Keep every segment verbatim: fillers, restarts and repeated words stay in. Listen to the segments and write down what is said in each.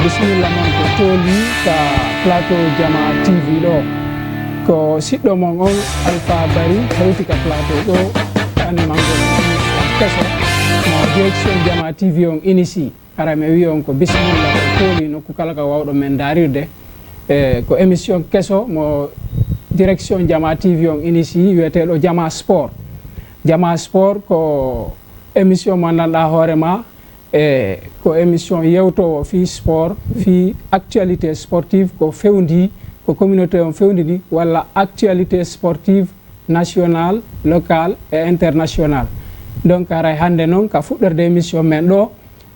Bisimilla mon ko tooli ka plateau Jama T V ɗo. Ko siɗɗo mon on Alpha Bari hewti ka plateau ɗo, animango keso mo direction Jama T V on inisi. Hara mi wi on ko bisimilla ko tooli nokku kala ka wawɗo men darirde. E ko émission keso mo direction Jama T V on inisi, wiyeteɗo Jama Sport. Jama Sport ko émission mo anndanɗa hoore ma, e ko émission yewtowo fii sport, fii actualité sportive ko fewndi, ko communauté on fewndini, walla actualité sportive nationale, locale et internationale. Donc haray hannde noon ka fuɗɗorde émission men ɗo,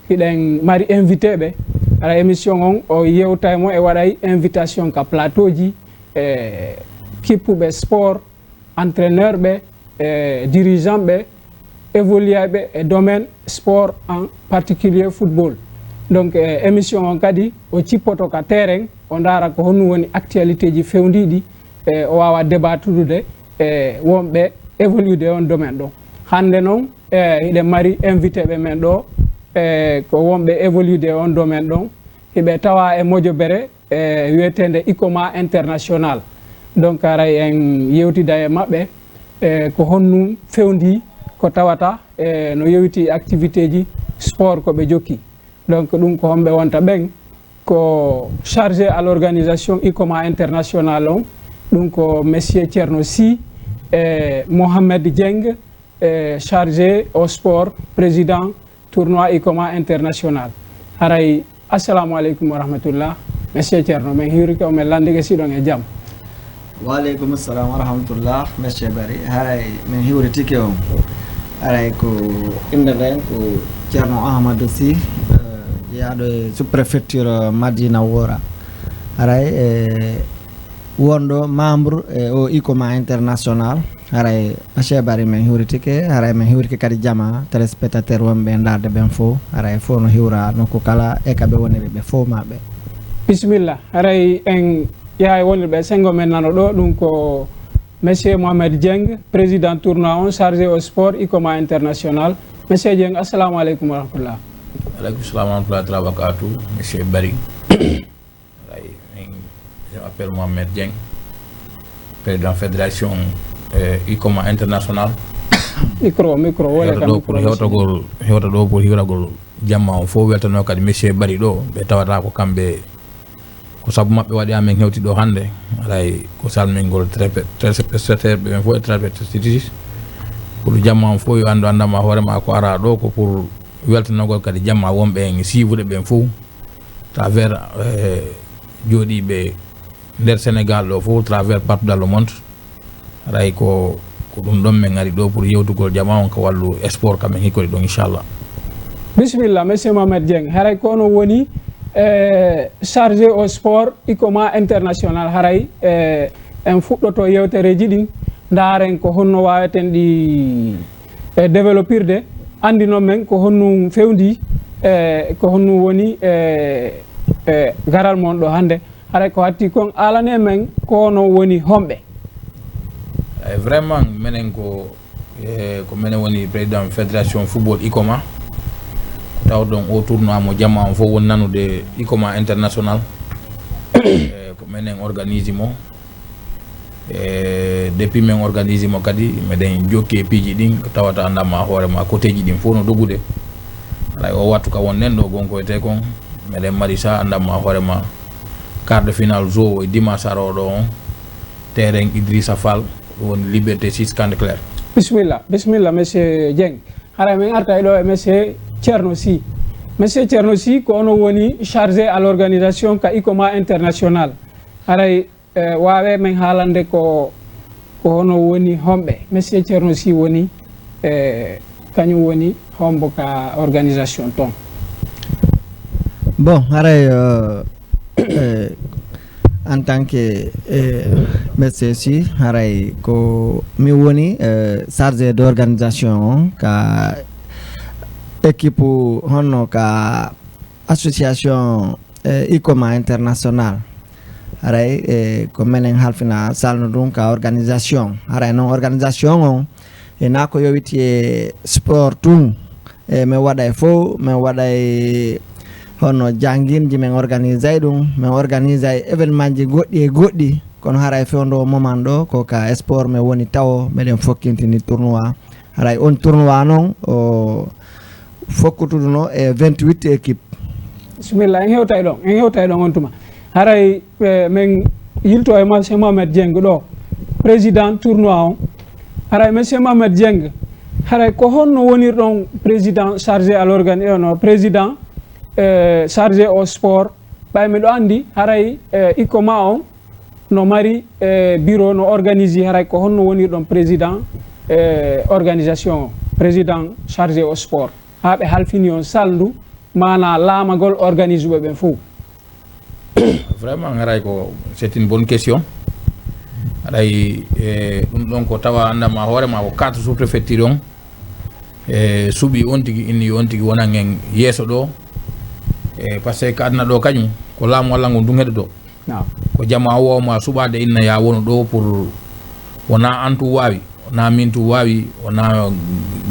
hiɗen mari invité ɓe. Hara émission on o yewtay mo e waɗay invitation ka plateau ji, e kippuɓe sport, entraîneur ɓe, e dirigeant ɓe, évolué ɓe e domaine sport, en particulier football. Donc e émission on kadi o cippoto ka terrain, o ndaara ko honno woni actualité ji fewndiɗi, e o wawa débattude e wonɓe évolude on domaine ɗo. Hannde noon e hiɗen mari invité ɓe men ɗo, e ko wonɓe évolude on domaine ɗon. Hiɓe tawa e mojobere e wiyeteende Icoma International. Donc haray en yewtida e maɓɓe e ko honnum fewndi ko tawata e no yowiti activité ji sport ko ɓe jokki. Donc ɗum ko homɓe wonta ɓen, ko chargé à l'organisation Icoma International on, ɗum ko monsieur Thierno Sy e Mohamed Dieng, e chargé au sport, président tournoi Icoma International. Haray, assalamu aleykum wa rahmatullah. Monsieur Thierno, men hiwrike on, men lanndike si hiɗon e jam. Wa aleykum salam wa rahmatullah, monsieur Bari. Haray, men hiwritike on. Haray ko innde nden ko Thierno Ahmadou Sy, eh, jeyaaɗo e sous-préfecture Madina Wora. Haray, eh, wonɗo membre e o Icoma International. Haray, monsieur Bari, men hiwritike, haray men hiwrike kadi jama téléspectateur wonɓe e ndaarde ɓen fof. Haray fof no hiwra nokku kala e ka ɓe woniri ɓe fof maɓɓe. Bisimilla. Haray en yaha e wonirɓe e senngo men nano ɗo, ɗum ko monsieur Mohamed Dieng, président tournoi on chargé au sport Icoma International. Monsieur Dieng, assalamu aleykum wa rahmatullah. Aleykum salam wa rahmatullah taala wa barakatuh, monsieur Bari. Haray, min, je m'appelle Mohamed Dieng, président fédération, eh, Icoma International. Micro, micro, wole hewta ka ɗo micro, pour hewtagol, hewta ɗo pour hiwragol jamma on fof, weltanoo kadi monsieur Bari ɗo, ɓe tawata ko kamɓe, ko sabu maɓɓe waɗi amen hewti ɗo hannde. Haray ko salmingol très, téléspectateur ɓe ɓen fof e téléspectatrice, pour jamma on fof yo anndu anndama hoore ma ko ara ɗo ko pour weltanogol kadi jamma wonɓe en siivude ɓen fof. Travers, eh, jooɗiiɓe nder Sénégal ɗo fof, travers partout dans le monde. Haray ko, ko ɗum ɗon min ngari ɗo pour yewtugol jama on ka wallu sport ka min hikkori ɗon, inchallah. Bisimilla, monsieur Mohamed Dieng. Haray ko onon woni, eh, chargé au sport Icoma International. Haray, eh, en fuɗɗoto yewtereeji ɗin, ndaaren ko honno waaweten ɗi, eh, développirde. Anndino men ko honno fewndi, eh, ko honno woni, eh, eh, garal mon ɗo hannde. Haray ko hatti kon, alane men ko onon woni homɓe? Eh, vraiment, menen ko, eh, ko menen woni président fédération football Icoma. Tawɗon o tournoi mo jama on fof woni nanude Icoma International. Eh, ko menen organise mo. E depuis min organise mo kadi, meɗen jokki e piiji ɗin, ko tawata anndama hoore ma, koteeji ɗin fof no dogude. Haray o wattu ka wonɗen ɗo, gonkoyte kon, meɗen mari sa anndama hoore ma, quart de finale jour e dimanche arooɗo on, terrain Idrissa Fall, ɗum woni Liberté six Camp de Clair. Bisimilla, bisimilla, monsieur Dieng. Haray min arta e ɗo e monsieur Thierno Sy. Monsieur Thierno Sy, ko onon woni chargé à l'organisation ka Icoma International. Haray, eh, waawe men haalande ko, ko hono woni homɓe? Monsieur Thierno Sy woni, eh, kañum woni hombo ka organisation ton? Bon, haray, euh, euh, en tant que, euh, monsieur Sy, haray ko mi woni, euh, chargé d'organisation on ka équipe honno ka association, eh, Icoma International. Haray, eh, ko menen halfina salno ɗum ka organisation. Haray noon organisation on, e na ko yowiti e sport tun. E min waɗa e fof, min waɗa e Hono jannginji, min organisay ɗum, min organisay événement ji goɗɗi e goɗɗi, kono haray fewndo moment ɗo ko ka sport min woni tawo, meɗen fokkintini tournoi. Haray on tournoi noon o fokkutuduno e vingt-huit équipe. Bismillah, en hewtay ɗon, en hewtay ɗon on tuma. Haray eh, min yilto e monsieur Mohamed Dieng ɗo, président tournoi on. Haray monsieur Mohamed Dieng, haray ko honno wonirɗon président chargé à l'organi-, eh, no, président eh, chargé au sport? Ɓay miɗo anndi haray eh, ikko ma on no mari eh, bureau no organisi, haray ko honno wonirɗon président eh, organisation o, président chargé au sport, haa ɓe halfini on salndu maana laamagol organisuɓe ɓen fof? Vraiment, haray ko, c'est une bonne question. Haray e ɗum ɗon ko tawa anndama hoore ma ko quatre sous-préfecture on e suɓi on tigi, inni on tigi wonan en yeeso ɗo. E parce que aduna ɗo kañum ko laamu Allah ngun ɗum heɗoto. Naam. Ko jamaa o wawma suɓade inna ya wonu ɗo pour wona an tu wawi, wona min tu wawi, wona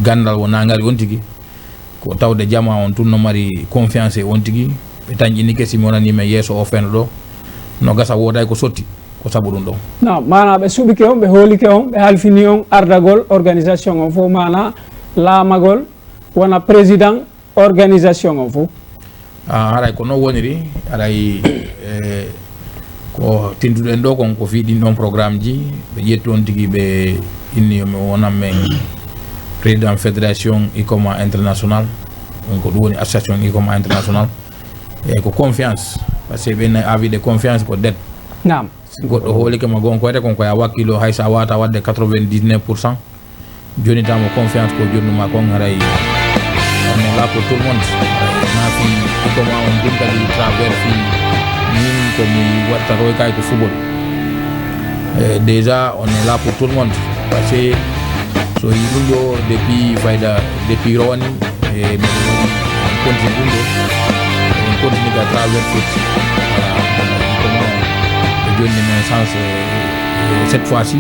gandal, wona ngari on tigi. Ko tawde jamaa on tun no mari confiance e on tigi. Ɓe tanƴini kesi mi wonani men yeeso o feno ɗo. No gasa woday ko sotti, ko sabu ɗum ɗon. Naam, maana ɓe suɓike on, ɓe hoolike on, ɓe halfini on ardagol organisation on fof, maana laamagol wona président organisation on fof. Ah, haray ko noon woniri, haray e ko tintuɗen ɗo kon ko fii ɗin ɗon programme ji, ɓe ƴetti on tigi ɓe inni yo mi wonan men président fédération Ikoma international. On ko ɗum woni association Ikoma international. E ko confiance, parce que ɓe avis de confiance ko dette. Naam. Si goɗɗo hoolike ma gonkoyde kon ko ya wakkilo hay sa wata wadde quatre-vingt-dix-neuf pour cent. Joni tamo confiance ko jonnuma kon haray on est là pour tout le monde. Nafi Ikoma on ɗum kadi travers fi min ko mi watta roy kay ko football. Eh, déjà on est là pour tout le monde. Parce que so yi ɗum ɗo depuis fayda, depuis rowani, e min continue ɗum ɗo. Min continue à travers foot. Voilà. Ikoma on e jonni men chance, eh, cette fois-ci.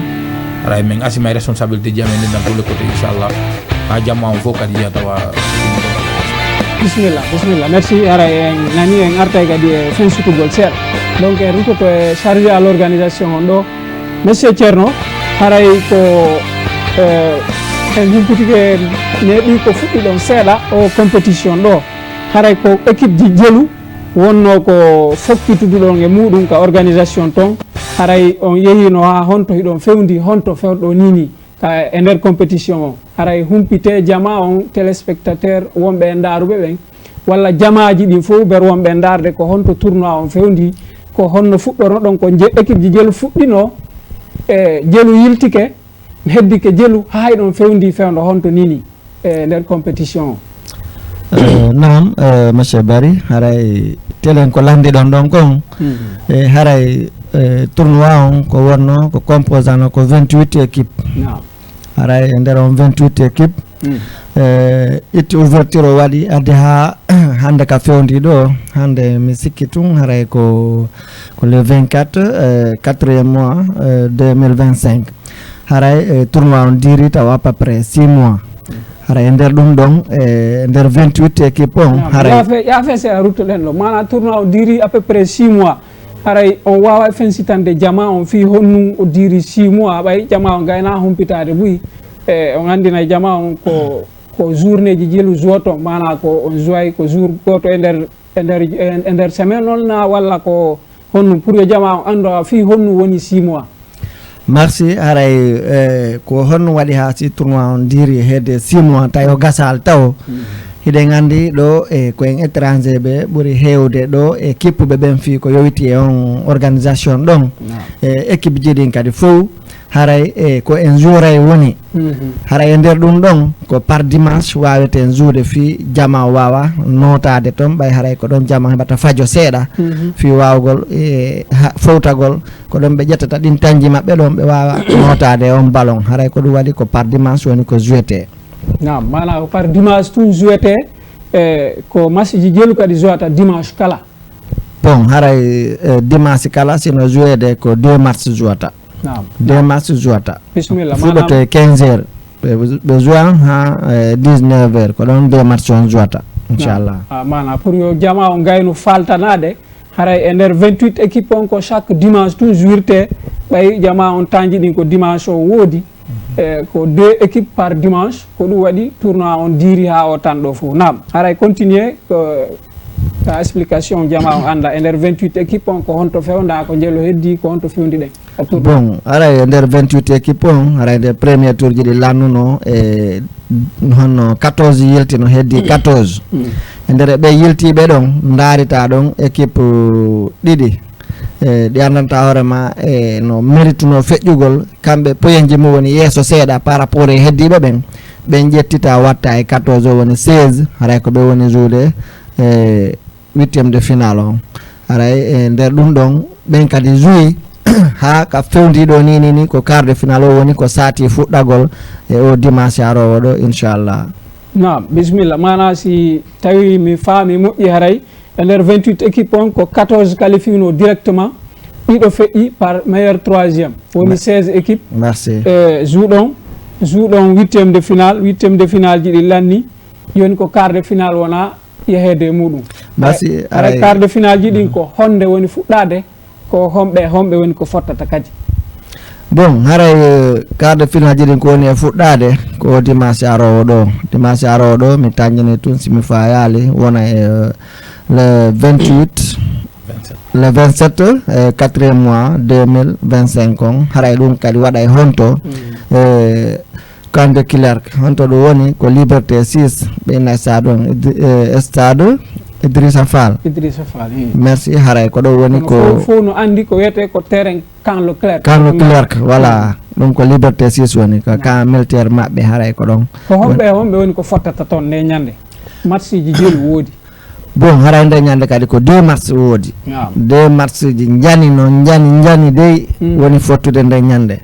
Haray min asima e responsabilité ji amen dans tous les côtés, inchallah. Ha jamma on fof kadi yiya tawa. Bismillah, bismillah. Merci. Haray en nani en artay kadi e fin sutugol seeɗa. Donc en ruttoto e chargé à l'organisation on ɗo. Monsieur Thierno, haray ko eh, en humpitike neeɓi ko fuɗɗi ɗon seeɗa o compétition ɗo. Haray ko équipe ji jelu wonno ko fokkituduɗon e muɗum ka organisation ton. Haray on yehino ha honto hiɗon fewndi, honto fewɗo nini ka e nder compétition o? Haray humpite jama on, téléspectateur wonɓe e ndaaruɓe ɓen, walla jamaaji ɗin fof ber wonɓe e ndaarde ko honto tournoi on fewndi, ko honno fuɗɗorno ɗon, ko je-, équipe ji jelu fuɗɗino e jelu yiltike, heddike jelu, haa hiɗon fewndi fewndo honto nini e nder compétition o? Eh, naam, eh, monsieur Bari, haray telen ko lanndi ɗon ɗon kon. Mhm. Eh, haray eh, tournoi on ko wonno ko composano ko vingt-huit équipe. Naam. Haray e nder on vingt-huit équipe, Mm. eh, itti ouverture o waɗi addi ha hannde ka fewndi ɗo. Hannde mi sikki tun haray ko, ko le vingt-quatre, eh, quatrième mois, eh, deux mille vingt-cinq. Haray eh, tournoi on diri tawa à peu près six mois. Haray e nder ɗum ɗon, eh, nder vingt-huit équipe on, Naam. Haray yaafe, yaafe seeɗa ruttoɗen ɗo. Maana tournoi on diri à peu près six mois. Haray on waaway fensitande jama on fii honɗum o diiri six mois, ɓay jama on gayna humpitaade buy. E on anndinay jama on ko, ko journée ji jelu joto, maana ko on joue ko jour gooto e nder, e nder, e nder semaine on na, walla ko honɗum, pour yo jama on anndu fii honɗum woni six mois? Merci. Haray eh, ko honɗum waɗi haa si tournoi on diiri hedde six mois tawi o gasal taw? Mm. Hiɗen anndi ɗo e ko en étranger ɓe ɓuri heewde ɗo e kippuɓe ɓen fii ko yowiti e on organisation ɗon. Naam. E équipe ji ɗin kadi fow haray e ko en jouray woni. Mhm. Haray e nder ɗum ɗon ko par dimanche waaweten joude fii jama o waawa nootaade ton, ɓay haray ko ɗon jama heɓata fajo seeɗa. Mhm. Fii waawgol e ha-, fowtagol ko ɗon ɓe ƴettata ɗin tanji maɓɓe ɗon ɓe waawa nootaade e on ballon. Haray ko ɗum waɗi ko par dimanche woni ko jouete. Naam, maana ko par dimanche tun jouete, e ko match ji jelu kadi jouata dimanche kala. Bon, haray eh, dimanche kala sino jouede ko deux match jouata. Naam. Deux match jouata. Bismillah, fuɗɗoto maanaam e quinze heures. Ɓe, ɓe joue ha eh, dix-neuf heures, ko ɗon deux match on jouata. Inchallah. Ah, maanaam pour yo jama on gayno faltanaade, haray e nder vingt-huit équipe on ko chaque dimanche tun juirte, ɓay jama on tanji ɗin ko dimanche o woodi. E ko deux équipe par dimanche, ko ɗum waɗi tournoi on diiri haa o tan ɗo fof. Naam, haray continuer ko ka explication jama on annda e nder vingt-huit équipe on ko honto fewnda, ko njelo heddi, ko honto fewndi ɗen. Bon, haray e nder vingt-huit équipe on, haray nder premier tour ji ɗi lannuno e honno quatorze yilti no heddi quatorze. E nder ɓe yiltiiɓe ɗon, ndaarita ɗon équipe ɗiɗi. E, ɗi anndanta hoore ma e no merituno feƴƴugol, kamɓe poyenji mum woni yeeso seeɗa par rapport e heddiiɓe ɓen. Ɓen ƴettita watta e quatorze o woni seize, haray ko ɓe woni jouer e huitième de finale o. Haray e nder ɗum ɗon, ɓen kadi jouer haa ka fewndi ɗo ni, ni, ni ko quart de finale o woni ko saati fuɗɗagol e o dimanche aroowo ɗo, inchallah. Naam, bisimilla. Maanaa si tawi mi faami moƴƴi haray, e nder vingt-huit équipe on ko quatorze qualifié no directement, ɗiɗo feƴƴi par meilleur troisième. Woni seize équipe. Merci. E jouɗon, jouɗon huitième de finale, huitième de finale ji ɗi lanni, joni ko quart de finale wona yeheede e muɗum. Merci. Haray quart de finale ji ɗin ko honde woni fuɗɗaade? Ko homɓe, homɓe woni ko fottata kadi? Bon, haray, eh, quart de finale ji ɗin ko woni e fuɗɗaade ko dimanche aroowo ɗo. Dimanche aroowo ɗo, mi tanjini tun si mi fayaali, wona e, eh, le vingt-huit, le vingt-sept, eh, quatrième mois deux mille vingt-cinq on. Haray ɗum kadi waɗa e honto, eh, Camp de Klerk, honto ɗum woni ko Liberté six, ɓe inna stade on, Idri-, eh, stade Idrissa Fall. Idrissa Fall, i. Merci, haray ko ɗo woni ko fof, fof no anndi ko wiyetee ko terrain Camp Leclerc. Camp Leclerc, voilà. Ɗum ko Liberté six woni, ko camp militaire maɓɓe, haray ko ɗon. Ko homɓe e homɓe woni ko fottata toon nde ñande? Match ji jelu woodi. Bon, haray nde ñande kadi ko deux match woodi. Naam. Deux match ji njani no njani, njani dey woni fottude nde ñande.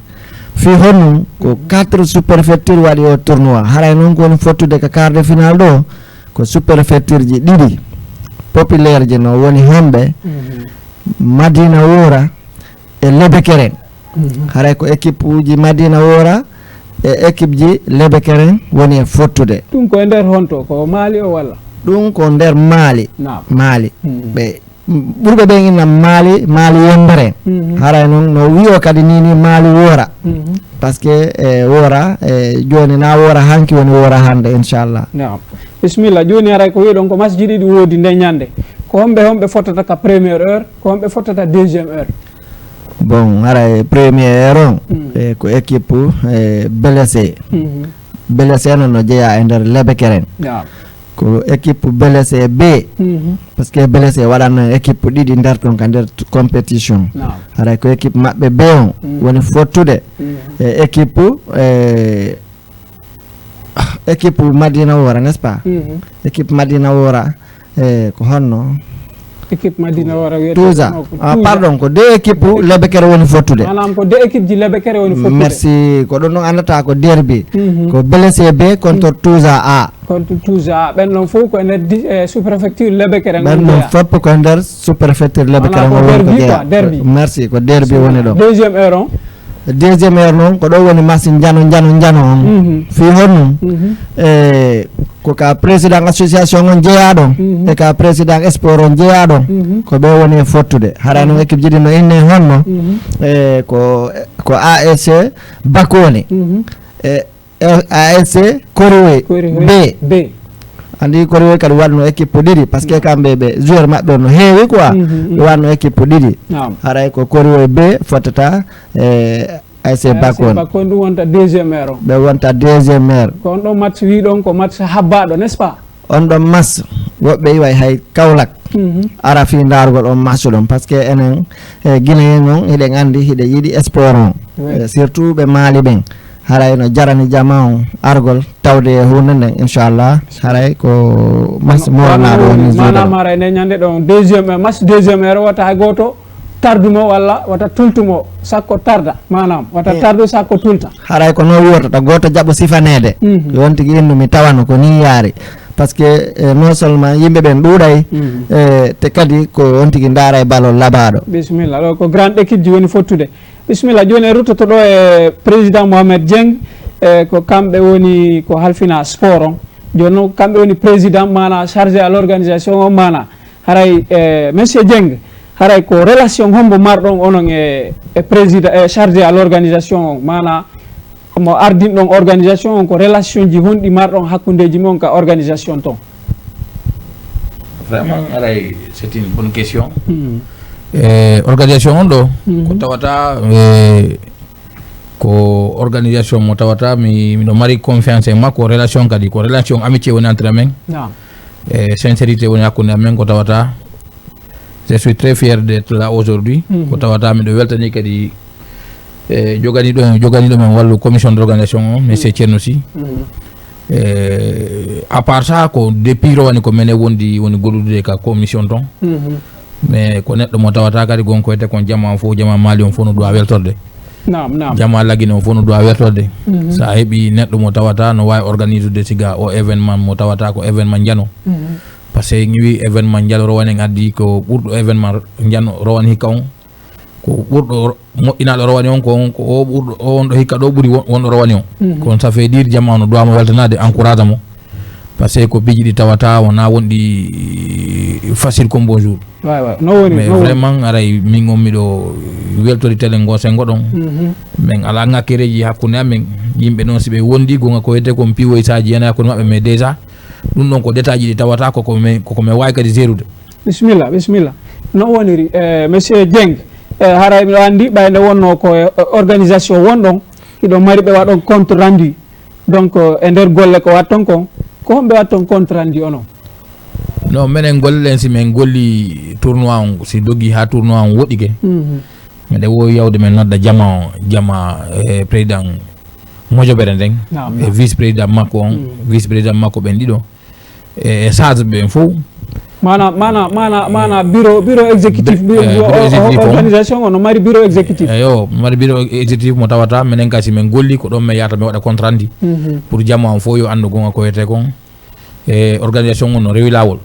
Fii honum ko quatre sous-préfecture waɗi o tournoi. Haray noon ko woni fottude ka quart de finale ɗo, ko sous-préfecture ji ɗiɗi populaire ji no woni homɓe, Madina Wora e Lebekeren. Haray ko équipe uji Madina Wora e équipe ji Lebekeren woni e fottude. Ɗum ko e nder honto? Ko Mali o walla? Ɗum ko nder Mali. Naam. Mali. Ɓe ɓurɓe ɓen inna Mali, Mali Yembere. Haray noon no wi'o kadi ni, ni Mali Wora. Parce que, eh, Wora, eh, jooni na Wora hanki woni Wora hannde, inchallah. Naam. Bisimilla. Jooni haray ko wi'ɗon ko match ji ɗiɗi woodi nde ñande. Ko homɓe, homɓe fottata ka première heure, ko homɓe fottata deuxième heure? Bon, haray première heure on, eh, ko équipe, eh, blessé. Blessé no, no jeyaa e nder Lebekeren. Naam. Ko équipe blessé B. Parce que blessé waɗanno équipe ɗiɗi nder ɗon ka nder t-, compétition. Naam. Haray ko équipe maɓɓe B on woni fottude e équipe, eh, équipe Madina Wora, n'est-ce pas? Équipe Madina Wora, eh, ko honno? Équipe Madina Wora wiyetee Touza. Ko ah, Touza. Pardon, ko deux équipe Lebekere woni fottude. Maanaam ko deux équipe ji Lebekere woni fottude. Merci. Ko ɗon ɗon anndata ko derby. Ko blessé B contre Touza A. Contre Touza A. Ɓen ɗon fof ko e nder di-, eh, sous-préfecture Lebekere. Ɓen ɗon fof ko e nder sous-préfecture Lebekere. Maanaam ko derby quoi, derby. Merci, ko derby woni ɗon. Deuxième heure on. Deuxième heure noon, ko ɗo woni match njano, njano, njano on. Fii honɗum? E ko ka président association on jeyaaɗo, e ka président sport on jeyaaɗo, ko ɓe woni e fottude. Haray noon équipe ji ɗi no inne honno? E ko, ko A S C Bakoni. E A S C Koriwe B. Koriwe B. Andi Koriwe kadi waɗno équipe ɗiɗi, parce que kamɓe ɓe joueur maɓɓe no heewi quoi. Ɓe waɗno équipe ɗiɗi. Naam. Haray ko Koriwe B fottata e A S C Bakoni. Bakoni ɗum wonta deuxième heure o. Ɓe wonta deuxième heure. Ko on ɗon match wiɗon ko match habbaaɗo, n'est-ce pas? On ɗon match, woɓɓe iway hay Kaolack. Ara fii ndaargol on match ɗon, parce que enen, e Guinéen on, hiɗen andi, hiɗen yiɗi sport on. E surtout ɓe Mali ɓen. Haray no jarani jama on argol tawde e huunde nden, inchallah. Haray ko match moranaaɗo woni joueur. Maanaam haray nde ñande ɗon deuxième, match deuxième heure wata hay gooto tardumo walla wata tultumo sakko tarda. Maanaam wata tardu sakko tulta. Haray ko noon wiyortata, gooto jaɓo sifaneede. Yo on tigi innu mi tawano ko nii yaari. Parce que, eh, non seulement yimɓe ɓen ɗuuɗay, eh, te kadi ko on tigi ndaaray balol labaaɗo. Bisimilla, ɗo ko grande équipe ji woni fottude. Bisimilla, jooni en ruttoto ɗo e président Mohamed Dieng, e ko kamɓe woni ko halfina sport on. Jooni noon, kamɓe woni président, maanaa chargé à l'organisation o, maanaa haray, eh, monsieur Dieng, haray ko relation hombo marɗon onon e, e président, e chargé à l'organisation o, maanaa mo ardinɗon organisation on, ko relation ji honɗi marɗon hakkundeeji mon ka organisation ton? Vraiment, haray, c'est une bonne question. Hmm. Eh, organisation on ɗo, Mhm. ko tawata, eh, ko organisation mo tawata mi miɗo mari confiance e makko, relation kadi ko relation amitié woni entre amen. Naam. E sincérité woni hakkunde amen, ko tawata je suis très fier d'être là aujourd'hui. Mhm. Ko tawata miɗo weltani kadi e joganiɗo joganiɗo men wallu commission d'organisation o, monsieur Thierno Sy. Mhm. E à part ça, ko depuis rowani ko menen wondi woni gollude ka commission ton. Mhm. Mais ko neɗɗo mo tawata kadi gonko ete kon jama on fof, jama Mali on fof no ɗowa weltorde. Naam, naam. Jama Lagine on fof no ɗowa weltorde. Mhm. Sa heɓi neɗɗo mo tawata no wawi organisude siga o événement mo tawata ko événement njano. Mhm. Par ce que en wi événement njano rowani en addi ko ɓurɗo événement njano rowani hikka on. Ko ɓurɗo ro- moƴƴinaɗo rowani on ko on, ko o ɓurɗo o wonɗo hikka ɗo ɓuri won- wonɗo rowani on. Mhm. Kono ça fait dire jama no ɗowa mo weltanade, encourage mo. Par ce que ko piiji ɗi tawata wona wonɗi facile comme bonjour. Waay, waay. No woni, Mais no woni. Vraiment, aray, min on miɗo weltori télé ngo sengo ɗon. Mhm. Min ala ŋakkereji hakkunde amen. Yimɓe noon si ɓe wondi gonga ko wiyete kon piwoysaji yana hakkunde maɓɓe, mais déjà ɗum ɗon ko détail ji ɗi tawata koko men koko men wawi kadi gérude. Bisimilla, bisimilla. No woniri, eh, monsieur Dieng, eh, haray miɗo anndi ɓay nde wonno ko, eh, organisation wonɗon, hiɗo mari ɓe waɗon compte rendu. Donc, eh, e nder golle ko watton kon, ko homɓe watton compte rendu onon? Non, menen golle ɗen, si min golli tournoi on, si doggi ha tournoi on woɗɗike, Mhm. miɗen wowi yawde min nodda jama o, jama, eh, président mojobere nden, Naam, e naam. Vice président makko on, Mm. vice président makko ɓen ɗiɗo, e, e charge ɓen fof. Mana mana mana mana bureau bureau exécutif, bureau, Eh, bureau bureau exécutif on. Organisation on no mari bureau exécutif. Eyo, mari bureau exécutif mo tawata minen kasi min golli ko ɗon min yahata min waɗa compte rendu. Mhm. Pour jama on fof yo anndu gonga ko wiyete kon. E organisation on no rewi lawol.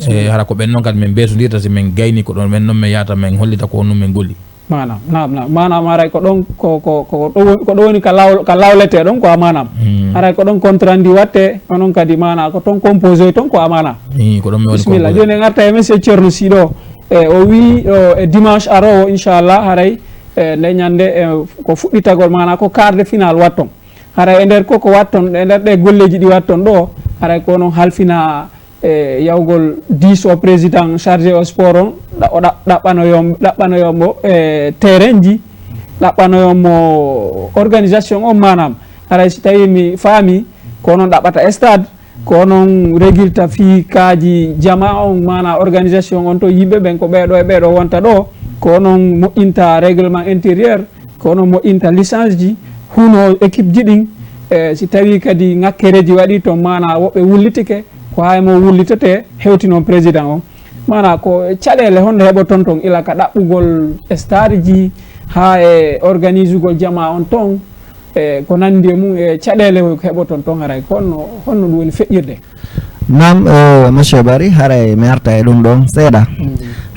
E hara ko ɓen noon kadi min besodirta si min gayni ko ɗon ɓen noon min yahata min hollita ko on noon min golli. Manam, naam, naam. Manam haray ko ɗon ko ko ko ɗo woni ko ɗo woni ka law ka lawlete ɗon quoi manam. Mm. Haray ko ɗon compte rendu watte onon kadi mana ko ton composé ton quoi manam. Ii, ko ɗon mi woni Bismillah. Composé. Joni en arta e monsieur Thierno Sy ɗo. E o wi o, e dimanche arowo inchallah haray e nde ñande e ko fuɗɗitagol mana ko quart de finale watton. Haray e nder koko watton e nder ɗe golleji ɗi watton ɗo haray ko onon halfina e yawgol diis o président chargé o sport on ɗa- o ɗa- ɗaɓɓanoyo ɗaɓɓanoyo mo e terrain ji, ɗaɓɓanoyo mo organisation on manam. Haray si tawi mi faami ko onon ɗaɓɓata stade, ko onon régulta fii kaaji jama on mana organisation on to yimɓe ɓen ko ɓeeɗo e ɓeeɗo wonta ɗo, ko onon moƴƴinta règlement intérieur, ko onon moƴƴinta licence ji, huno équipe ji ɗin. E si tawi kadi ŋakkereji waɗi ton mana woɓɓe wullitike, ko hay mo wullitete hewti noon président on. Mana ko caɗeele honde heɓoton ton ila ka ɗaɓɓugol stade ji ha e organisugol jama on ton, e ko nandi e mum e caɗeele ko heɓoton ton haray ko honno honno ɗum woni feƴƴirde? Naam, eh, monsieur Bari, haray mi arta e ɗum ɗon seeɗa.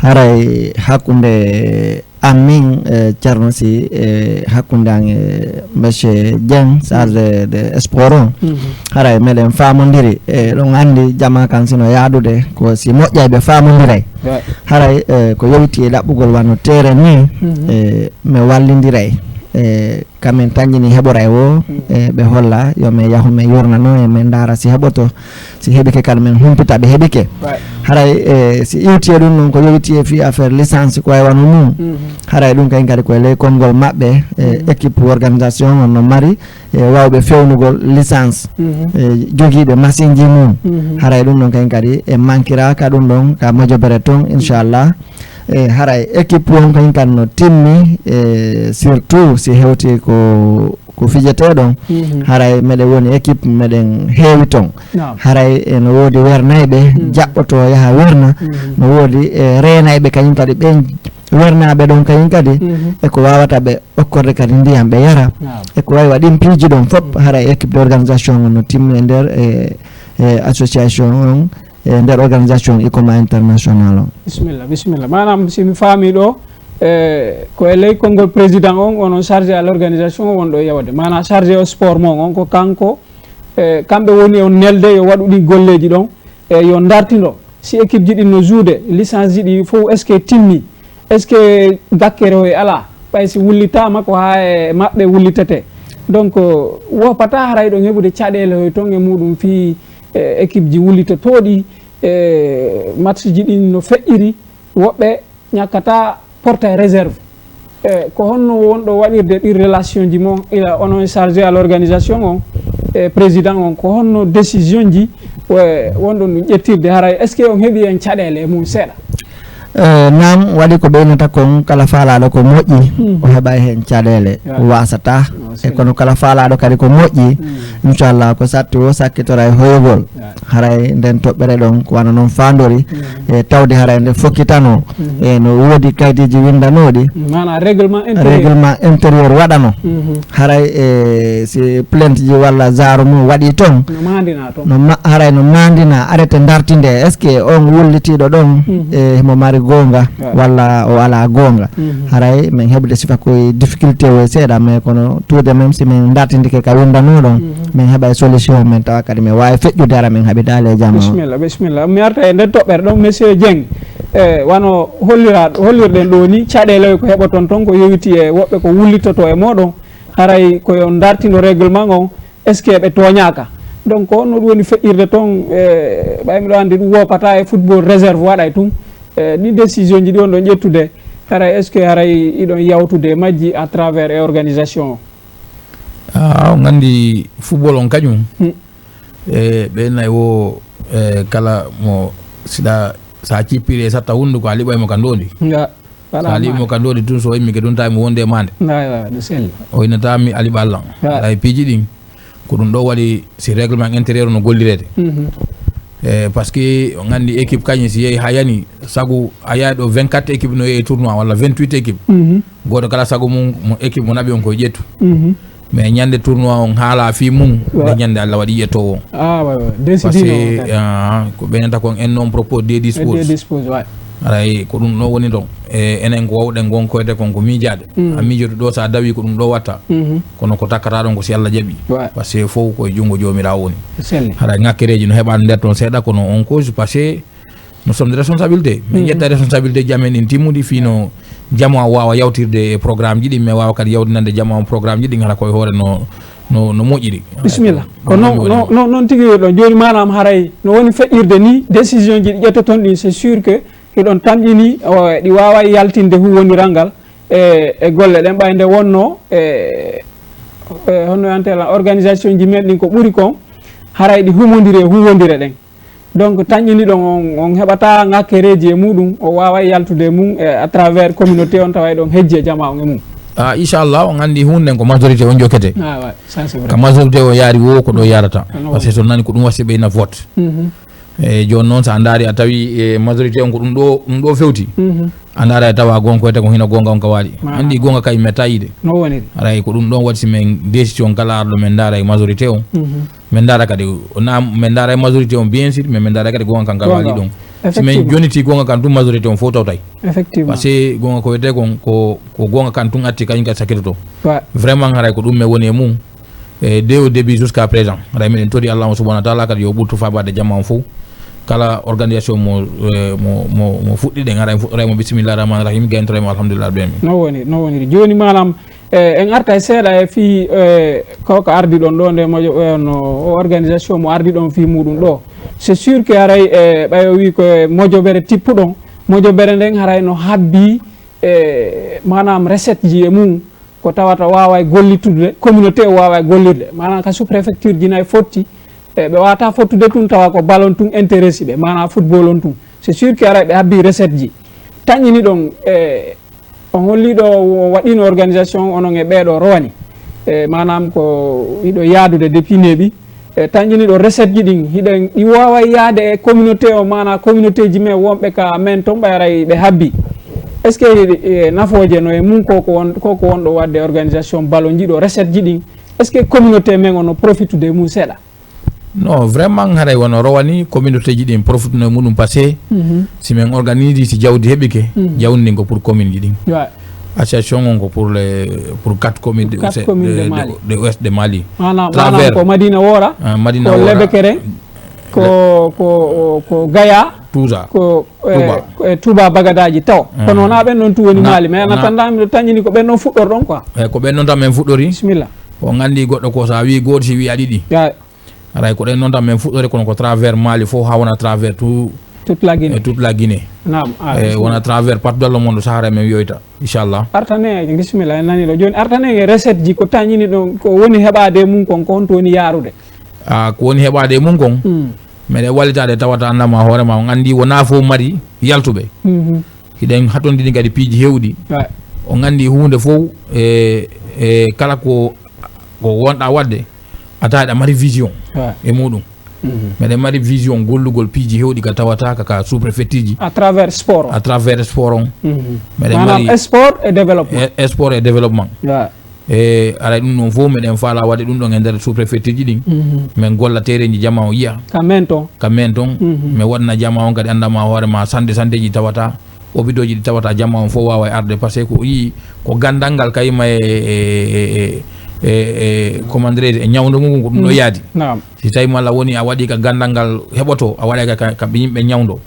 Haray hakkunde an min, eh, Thierno Sy, eh, hakkunde an e monsieur Dieng, chargé de sport on. Haray meɗen faamondiri, e ɗon anndi jama kan sino yaadude ko si moƴƴay ɓe faamondiray. Haray, eh, ko yowiti e ɗaɓɓugol wano terrain ni, eh, mi wallindiray. Eh, kamin tanƴini heɓoray o, eh, ɓe holla yo min yahu min yurnano e min ndaara si heɓoto, si heɓike kadi min humpita ɓe heɓike. Haray, eh, si iwti e ɗum ɗon ko yowiti e fii affaire licence ko way wano mum. Haray ɗum kañum kadi koye ley konngol maɓɓe, eh, équipe organisation on no mari, eh, wawɓe fewnugol licence, eh, jogiiɓe machine ji mum. Haray ɗum ɗon kañum kadi e mankira ka ɗum ɗon ka mojobere ton, inchallah. E haray équipe on kañum kan no timmi, e surtout si hewti ko ko fijeteɗon. Haray meɗen woni équipe meɗen heewi ton. Haray eno woodi wernayɓe jaɓɓoto yaha werna. No woodi e reenayɓe kañum kadi ɓen wernaɓe ɗon kañum kadi e ko wawata ɓe okkorde kadi ndiyam ɓe yara. E ko wawi waɗin piiji ɗon fop haray équipe d' organisation on no timmi e nder e e association on e nder organisation Icoma international on. Bisimilla, bisimilla. Manam si mi faami ɗo, e ko e ley konngol président on onon chargé à l' organisation on ɗo yewde mana chargé au sport mon on ko kanko E, kamɓe woni on nelde yo waɗu ɗin golleeji ɗon, e, yo ndartindo. Si équipe ji ɗin no jouer, licence ji ɗi fof, est-ce que timmi? Est-ce que gakkere hoy alaa? Ɓay si wullitaama ko haa e maɓɓe wullitete. Donc, wopata haray ɗon heɓude caɗeele hoy ton e muɗum fii, e, équipe ji wullitotooɗi, e, match ji ɗin no feƴƴiri, woɓɓe ñakkata porte réserve. E, ko honno wonɗo waɗirde ɗin relation ji mon, ila onon chargé à l'organisation on, e président on, ko honno décision ji, e, wonɗon ɗum ƴettirde, haray est-ce que on heɓi en caɗeele e mum seeɗa? E, naam, waɗi ko ɓeynata kon, kala faalaaɗo ko moƴƴi, o heɓay heen caɗeele, waasata. E kono kala faalaaɗo kadi ko moƴƴi, inchallah, ko satti o sakkitoray hoyogol. Haray nden toɓɓere ɗon ko wano non faandori, e tawde haray nde fokkitano, e no woodi kaydiji windanooɗi, maanaam règlement intérieur. Règlement intérieur waɗano. Haray e si plainte ji walla zaaru mum waɗi ton, no maandina ton. No ma-, haray no maandina arrêté dartinde, est-ce que on wullitiiɗo ɗon, e himo mari goonga walla o alaa goonga? Haray min heɓude sifa koye difficulté o e seeɗa, mais kono tout de même si min dartindike ka windanoo ɗon, min heɓa e solution, min tawa kadi min waawi feƴƴude, hara min haɓidaali e jama o. Bisimilla, bisimilla. Mi arta e nden toɓɓere ɗon, Monsieur Dieng. E, wano hollira-, hollirɗen ɗo ni, caɗeele ko heɓoton ton ko yowiti e woɓɓe ko wullitoto e mooɗon. Haray ko yo dartino règlement on, est-ce que ɓe tooñaaka? Donc, ko honno ɗum woni feƴƴirde ton, e, ɓay miɗo anndi ɗum woopata e football réserve waɗa e tun. E, ɗin décision ji ɗi on ɗon ƴettude, haray est-ce que haray iɗon yawtude e majji à travers e organisation o? Ah, on anndi football on kañum. E, ɓe nayi wo, e, kala mo siɗa, sa cippiri e satta hunnduko, a liɓay mo ka ndondi. Nga, sa liɓi mo ka ndondi tun, so o immike tun, tawi mo wonde e mande. Nga, nga, no selli. O innata mi a liɓa Allah. Nga. Ay piiji ɗin, ko ɗum ɗo waɗi si règlement intérieur no gollirede. E, parce que on anndi équipe kañum si yehi ha yani, sagu a yahay ɗo vingt-quatre équipe no yehi tournoi walla vingt-huit équipe. Gooto kala sago mum, mo équipe mo naɓi on koye ƴettu. Mais ñande tournoi on haala fii mum, nde ñande Allah waɗi ƴettowo on. Ah, ouais, ouais. Parce que, ah, ko ɓeynata kon en non propos des dispose. Des dispose, ouais. Aray, ko ɗum ɗo woni ɗon. E, enen ko wawɗen gonkoyde kon ko miijaade. A miijoto ɗo, sa dawi ko ɗum ɗo watta. Kono ko takkata ɗon ko si Allah jaɓi. Ouais. Parce que fof koye junngo Joomiraawo woni. Selli. Haray ŋakkereeji no heɓaani nder toon seeɗa, kono on cause parce que nous sommes des responsabilités. Min ƴetta responsabilité ji amen ɗin timmuɗi fii no jama o waawa yawtirde e programme ji ɗin, mais waawa kadi yawtinande jama on programme ji ɗin hara koye hoore no, no, no moƴƴiri. Bisimilla. Ko non, non, non, non tigi wiɗon. Jooni maanaam haray no woni feƴƴirde ni, décision ji ɗi ƴettoton ɗin, c'est sûr que hiɗon tamƴini, o, ɗi waaway yaltinde huwwondiral ngal e, e golle ɗen ɓay nde wonno e, e honno wiyantee lan, organisation ji men ɗin ko ɓuri kon, haray ɗi humondiri e huwwondire ɗen. Donc, tañƴiniiɗo on, on heɓataa ŋakkereeji e muɗum, o waaway yaltude e mum e à travers communauté on, tawa eɗon hejji e jamaa on e mum. Ah, inchallah, on anndi huunde nden ko majorité on jokkete. Ah, ouais, ça c'est vrai. Ka majorité on yaari wo ko ɗo yarata. Parce que so nani ko ɗum wasi ɓeyna vote. E jooni noon, so a ndaari a tawi e majorité on ko ɗum ɗo, ɗum ɗo fewti. A ndaara e tawa gonga koyte ko hino gonga on ka waali. Anndi gonga kay metta yiide. No woniri. Aray ko ɗum ɗon waɗi si men décision kala arɗo men ndaara e majorité on. Min ndaara kadi, na min ndaara e majorité on, bien sûr, mais min ndaara kadi gonga kan ka waali ɗon. Si min joniti gonga kan tun, majorité on fof tawtay. Effectivement. Parce que gonga ko wiyetee kon ko, ko gonga kan tun atti kañum kadi sakkitoto. Ouais. Vraiment haray ko ɗum mi woni e mum. E dès au début jusqu'à présent. Haray miɗen tori Allah on subhanahu wa taala kadi yo ɓurtu faabaade jama on fof. Kala organisation mo, e, mo, mo, mo fuɗɗiɗen, haray fuɗɗoray mo bismillah rahman rahim, gayntoray mo alhamdulillah rabbil alamin. No woni, no woniri. Jooni maanaam, e, en arta e seeɗa e fii, e, ko, ko ardi ɗon ɗo nde moƴo, e, no o organisation mo ardi ɗon fii muɗum ɗo. C'est sûr que haray, e, ɓay o wii ko e mojobere tippuɗon, mojobere nden haray no habbi, e, maanaam recette ji e mum, ko tawata waaway gollitude, communauté o waaway gollirde. Maanaam ka sous-préfecture ji nay fotti, e, ɓe waawata fottude tun tawa ko ballon tun intéresse ɓe, maanaam football on tun. C'est sûr que haray ɓe habbi recette ji. Tañƴini ɗon, e, On holliiɗo o waɗiino organisation onon e ɓeeɗo rowani. E, maanaam ko hiɗo yaadude depuis neeɓi. E, tañƴiniiɗo recette ji ɗin, hiɗen, ɗi waaway yaade e communauté o, maanaa communauté ji men wonɓe ka men ton ɓay haray ɓe habbi. Est-ce que, e, nafooje no e mum ko ko won-, ko ko wonɗo waɗde organisation ballon ji ɗo recette ji ɗin? Est-ce que communauté men o no profitude e mum seeɗa? Non, vraiment, haray wano rowani communauté ji ɗin profituno e muɗum, parce que si min organise, si jawdi heɓike, jawdi ndin ko pour commune ji ɗin. Ouais. Association on ko pour les, pour quatre communes de, Quatre de, communes de de, Mali. de ouest de Mali. Maanaam Travers. Maanaam ko Madina Woora, Ah, Madina ko Woora. Lebekere, ko ko ko Gaya, Tousa. Ko e, Touba. Ko e Touba Bagadaji taw. Ah. Kono wonaa ɓen ɗon tun woni Na- Mali, mais en na- attendant miɗo tañini ko ɓen ɗon fuɗɗorɗon quoi. Eyi, ko ɓen ɗon tan min fuɗɗori. Bisimilla. On nganndi goɗɗo ko so a wii gooto, si wii a ɗiɗi. Ya, Aray ko ɗen noon tan min fuɗɗori, kono ko travers Mali fof, haa wona travers tout, toute la Guinée. e toute la Guinée. Naam. Ah, E bisimilla. wona travers partout dans le monde, so hara min yoyta, inchallah. Artane, bisimilla, en nani ɗo. Jooni artane e recette ji ko tañini ɗon, ko woni heɓaade e mum kon, ko honto woni yaarude? A ko woni heɓaade e mum kon, Hmm. meɗen wallitaade tawata annama hoore ma, on anndi wonaa fof mari yaltuɓe. Mhm. Hiɗen hatondini kadi piiji heewɗi. Ouais. On anndi huunde fof e, e kala ko, ko wonɗa waɗde, a tawa aɗa mari vision Ouais. e muɗum. Mhm. Meɗen mari vision gollugol piiji heewɗi ka tawata ka, ka sous-préfecture ji À travers sport. À travers sport on. Mhm. Meɗen Maanaam mari sport et développement. E, e sport et développement. Ouais. E aray ɗum ɗon fof meɗen faala waɗde ɗum ɗon e nder sous-préfecture ji ɗin. Mhm. Min golla tereji jama on yiya. Ka men ton. Ka men ton, Mhm. min waɗana jama on kadi annama hoore ma santé santéji tawata, hôpitaux ji ɗi tawata jama on fof wawa e arde, parce que ko yii ko gandal ngal kayma e, e, e, e, e, comment dirais-je, e ñawdo mum ko ɗum ɗo yaadi. Naam. Si tawi malla woni a waɗi ka gandal ngal heɓoto, a waɗa ka, ka, ka ɓe yimɓe ñawdo.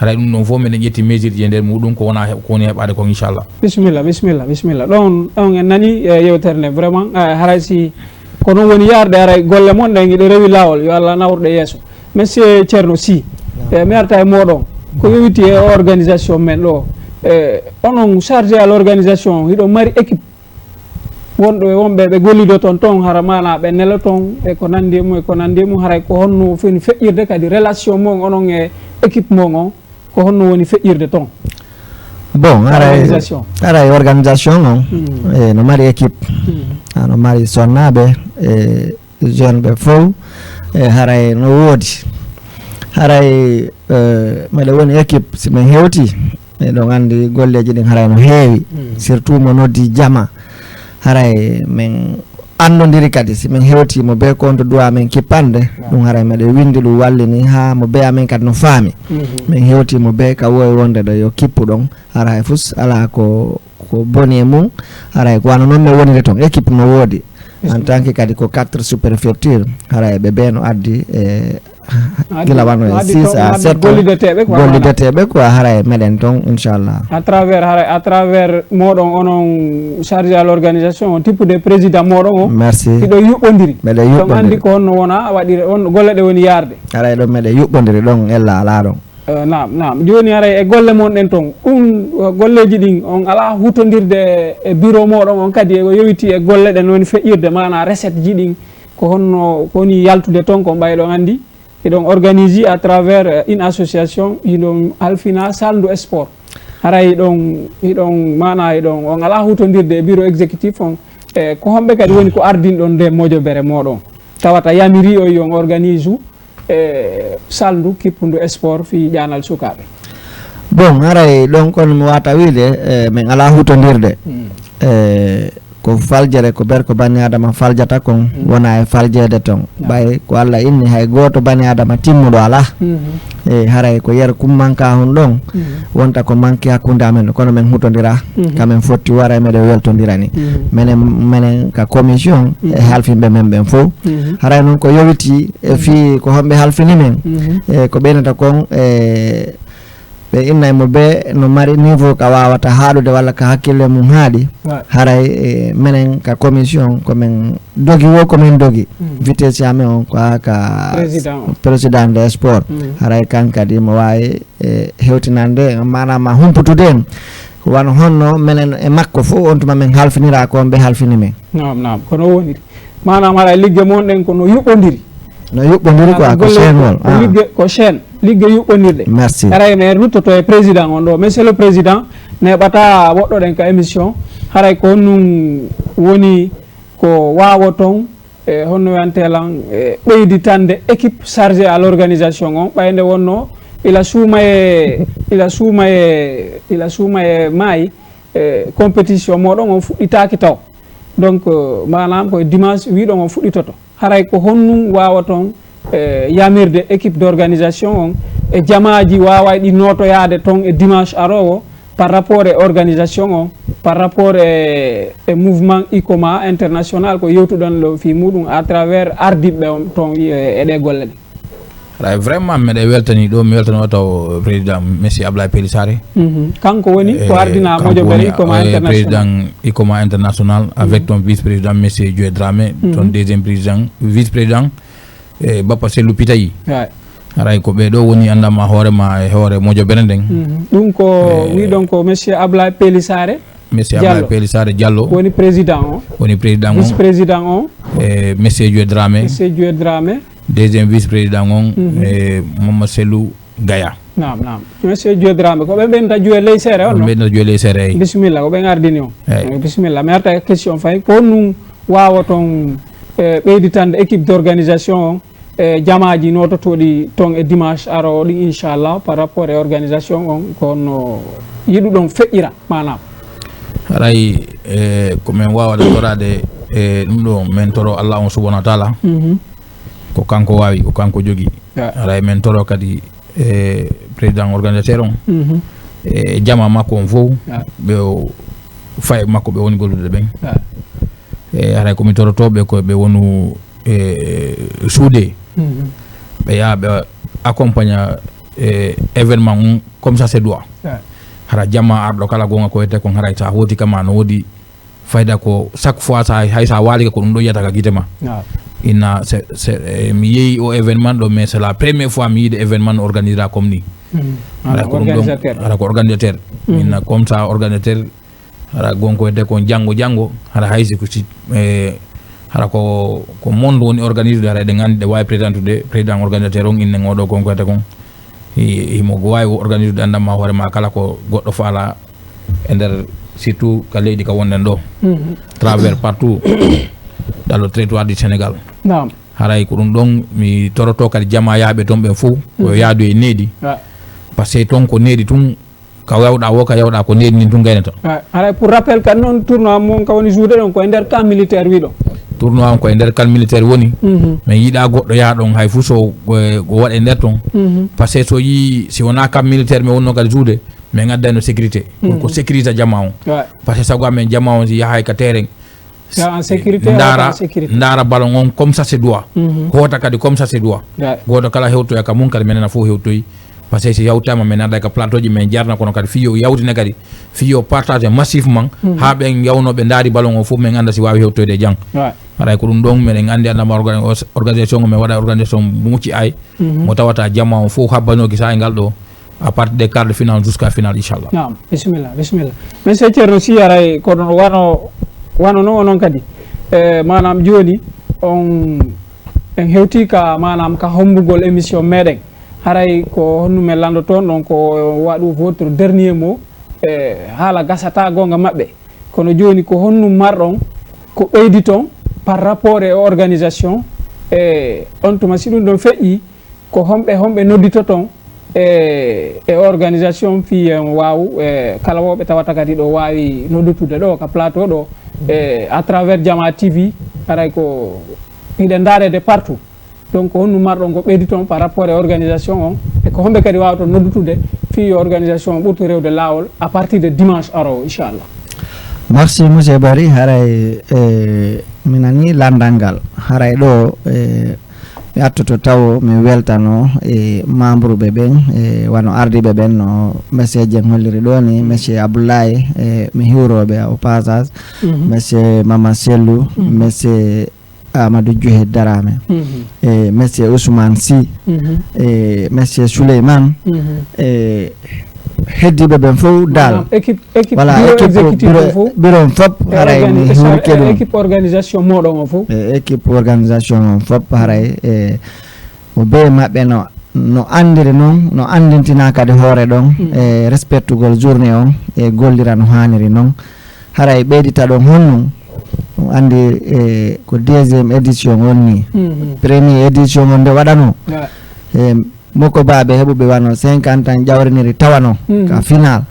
Haray ɗum ɗon fof meɗen ƴetti mesure ji e nder muɗum ko wona he-, ko woni heɓaade kon inchallah. Bisimilla, bisimilla, bisimilla. Ɗon, ɗon en nani e yewtere nde vraiment, eh, haray si ko non woni yaarde, haray golle mon ɗen iɗe rewi laawol, yo Allah nawruɗe yeeso. Monsieur Thierno Sy, eh, mi arta e moɗon, ko yowiti e organisation men ɗo, eh, onon chargé à l'organisation, hiɗon mari équipe wonɗo e wonɓe ɓe gollido ton ton, hara mana ɓe nelo ton e ko nandi e mum, e ko nandi e mum, haray ko honno fini feƴƴirde kadi relation mon onon e équipe mon on, ko honno woni feƴƴirde ton? Bon, haray Organisation. Haray organisation on, Mm. e no mari équipe, Mm. ano mari sonnaɓe e jeune ɓe fof, e haray no woodi. Haray e, meɗen woni équipe, si min hewti, eɗon anndi golleeji ɗin haray no heewi. Mm. Surtout mo noddi jama, haray min anndondiri kadi, si min hewti mo bee compte duwa min kippande, ɗum haray meɗen winndi ɗum wallini haa mo bee amin kadi no faami. Mhm. Min hewti mo bee ka wowi wonde ɗo yo kippu ɗon, haray fus alaa ko, ko boni e mum, haray ko wano noon min woniri ton, équipe no woodi. En tant que kadi ko quatre sous-préfecture, haray ɓe bee no addi e gila wano e six à sept gollideteeɓe quoi, gollideteeɓe quoi, haray meɗen ton inchallah. À travers, haray à travers moɗon onon chargé à l'organisation, on type de président moɗon o, Merci. Hiɗo yuɓɓondiri. Meɗen Ɗon anndi yuɓɓondiri. Ko honno wona waɗire on golle ɗe woni yaarde. Haray ɗon meɗen yuɓɓondiri ɗon ella alaa ɗon. Eh, naam, naam. Jooni haray e golle mon ɗen ton, ɗum, eh, golleeji ɗin on alaa huutondirde e bureau moɗon on kadi e ko yowiti e golle ɗen woni feƴƴirde, maanaa recette ji ɗin, ko honno, ko woni yaltude ton, ko ɓay ɗon anndi, hiɗon organiser à travers, eh, une association, hiɗon halfina salndu sport. Haray hiɗon, hiɗon, maanaa hiɗon, on alaa huutondirde e bureau exécutif on, e ko homɓe kadi woni ko ardinɗon nde mojobere moɗon? Tawata yamiri o yon organise u e salndu kippundu sport fii ƴaanal sukaaɓe. Bon, haray ɗon kon mi wata wiide, eh, min alaa huutondirde. Eh, ko faljere, ko ber ko bani adama faljata kon, wona e faljeede ton. Ɓay ko Allah inni hay gooto bani adama timmuɗo alaa. Eh, haray ko yer kum manka hon ɗon, wonta ko manki hakkunde amen, kono min huutondira, ka min fotti wara e meɗen weltondirani. Menen, menen ka commission, e halfinɓe men ɓen fof. Haray noon ko yowiti e fii ko homɓe halfini men, e ko ɓeynata kon, e ɓe innay mo be no mari niveau ka wawata haaɗude walla ka hakkille mum haaɗi. Haray, e, menen ka commission ko men dogi wo ko men dogi. Vitesse amen on ko ha ka Président. Président des sports. Haray kan kadi mo wawi, e, hewtinande, maanaam ma humputude en. Wano honno menen e makko fof on tuma men halfinira ko on ɓe halfini men. Naam, naam, ko no woniri. Maanaam haray ligge mon ɗen ko no yuɓɓondiri. No yuɓɓondiri quoi, ko Golle chaîne wol. ko ligge, ko chaîne, ligge yuɓɓondirɗe. Merci. Haray ne ruttoto e président on ɗo. Monsieur le président, neɓata woɗɗoɗen ka émission. Haray ko honɗum woni ko wawoton, e honno wiyante lan, e ɓeyditande équipe chargée à l'organisation on, ɓay nde wonno ila suumaye, ila suumaye, ila suumaye maayi, e compétition moɗon on fuɗɗitaaki taw. Donc, euh, maanaam ko dimanche wiɗon on fuɗɗitoto. Haray ko honɗum wawaton, e yamirde équipe d'organisation on e jamaaji wawayɗi notoyade ton e dimanche arowo par rapport e organisation on par rapport e e mouvement icoma international ko yewtuɗon ɗo fii muɗum à travers ardiɓɓe on toon e e ɗee golle ɗe? Haray vraiment meɗe weltani ɗo mi weltano taw président monsieur ablaye peli sare. Mhm. Kanko woni ko ardina moƴo bere icoma international. Président icoma international avec ton vice président monsieur joe dramé ton deuxième président vice président e bappa sellu pitayi. Haray ko ɓee ɗoo woni anndama hoore ma e hoore moƴo bere nden. Ɗum ko wiɗon ko monsieur ablaye peli sare. Monsieur Ablaye Peli Sare Diallo woni président on, woni président on, vice président on, e Monsieur Dioue Dramé, Monsieur Dioue Dramé, deuxième vice président on, e Mama Selou Gaya. Naam, naam. Monsieur Dioue Dramé, ko ɓe ɓen ta Dioue ley sere on, ɓe ɓen ta Dioue ley sere, eyi. Bisimilla, ko ɓen ardini on. Eyi. Bisimilla, mi arta e question fayi, ko honɗum waawata on e ɓeyditande équipe d'organisation on, e jamaaji noototooɗi toon e dimanche aroowo ɗin inchallah par rapport e organisation on ko honno yiɗuɗon feƴƴira manam? Haray e ko min waawata toraade e ɗum ɗo min toro allah on subhanahu wa taala. Mhm. Ko kanko waawi ko kanko jogii. Haray min toro kadi e président organisateur on, mhm, e jama makko on fof, ɓe o faye makko ɓe woni gollude ɓen. E haray komi torotooɓe ko ɓe wonu e suude, mhm, ɓe yaha ɓe accompagna e événement on comme ça c'est droit. Hara jama arɗo kala gonga ko wiyete kon haray sa hoti kama no wodi fayda ko chaque fois sa hay sa waali ko ɗum ɗo yiyata ka gite ma. Inna mi yeeyi o événement ɗo mais c'est la première fois mi yiide événement no organisera comme ni. Hara ko ɗum ɗon, hara ko organisateur. Inna comme ça organisateur hara gonko hedde kon janngo janngo hara haysi ko si e hara ko ko monde woni organisude hara eɗen anndi ɗe waawi présentude président organisateur on inne ngoɗo gonko hedde kon himo waawi organisude anndamma hoore ma kala ko goɗɗo faala e nder surtout ka leydi ka wonɗen ɗo travers partout dans le territoire du sénégal. Haray ko ɗum ɗon mi toroto kadi jama yaaɓe toon ɓen fof ko yaadu e needi. Par ce que toon ko needi tun ka yawɗa wo ka yawɗa ko needi ndin tun gaynata. Haray pour rappel kadi noon tournoi mon ka woni joude ɗon ko e nder camp militaire wiɗo. Tournoi on ko e nder camp militaire woni. Min yiɗa goɗɗo yaha ɗon hay fuu so ko waɗe nder ton. Par ce que so yii si wona camp militaire mi wonno kadi joude min addayno sécurité pour ko sécurité jama on. Par ce que sago amen jama on si yahay ka terrain. Ndaara ballon on comme ça c'est droit. Hoota kadi comme ça c'est droit. Gooto kala hewtoya ka mum kadi menen fof hewtoyi. Par ce que si yawtama min adda ka plateau ji min jarna kono kadi fiyo yawtina kadi fiyo partage massivement ha ɓen yawnoɓe ndaari ballon o fof min anda si wawi hewtoyde e jang. Haray ko ɗum ɗon meɗen andi andama organisation o min waɗa organisation mucci ay mo tawata jamma on fof habbanoki sayngal ɗo. À partir des quarts de finale jusqu'à finale inchallah. Naam, bisimilla, bisimilla. Monsieur Thierno si haray ko ɗon wano wano no onon kadi e manam joni on en hewti ka manam ka hombugol émission meɗen. Haray ko honno men landoton ɗon ko waɗu votre dernier mot e haala gasata gonga maɓɓe. Kono joni ko honno marɗon ko ɓeyditon par rapport e organisation e on tuma si ɗum ɗon feƴƴi ko homɓe homɓe nodditoton e e organisation fii en waaw e kala woɓe tawata kadi ɗo waawi noddutude ɗo ka plateau ɗo e à travers jama tv haray ko hiɗen ndaarede partout. Donc honno marɗon ko ɓeydi toon par rapport e organisation on e ko homɓe kadi waawata noddutude fii yo organisation on ɓurtu rewde laawol à partir de dimanche arowo inchallah. Merci monsieur bari haray e mi nani landal ngal haray ɗo e mi attoto taw mi weltano e membre ɓe ɓen e wano ardiɓe ɓen no monsieur Dieng holliri ɗo ni monsieur Abdoulaye e mi hiwroɓe au passage monsieur Mama Sellu monsieur Amadou Diohe Darame e monsieur Ousmane Sy e monsieur Souleymane e heddiɓe ɓen fof dal voilà équipe bureau exécutif bureau on fof haray mi hurke ɗum équipe organisation moɗon o fof e équipe organisation on fof haray e mo be maɓɓe no no andiri noon no andintina kadi hoore ɗon e respectugol journée on e gollira no haniri noon haray ɓeydita ɗon honno on andi e ko deuxième édition on ni premier édition on nde waɗano e moko baɓe heɓuɓe wano cinquante ans ƴawriniri tawano ka final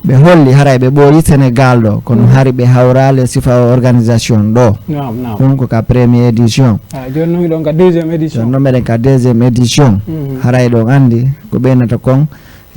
ɓe holli haray ɓe ɓooyi sénégal ɗo kono hari ɓe hawrali e sifa o organisation ɗo ɗum ko ka premier édition joni noon meɗen ka deuxième édition haray ɗon andi ko ɓeynata kon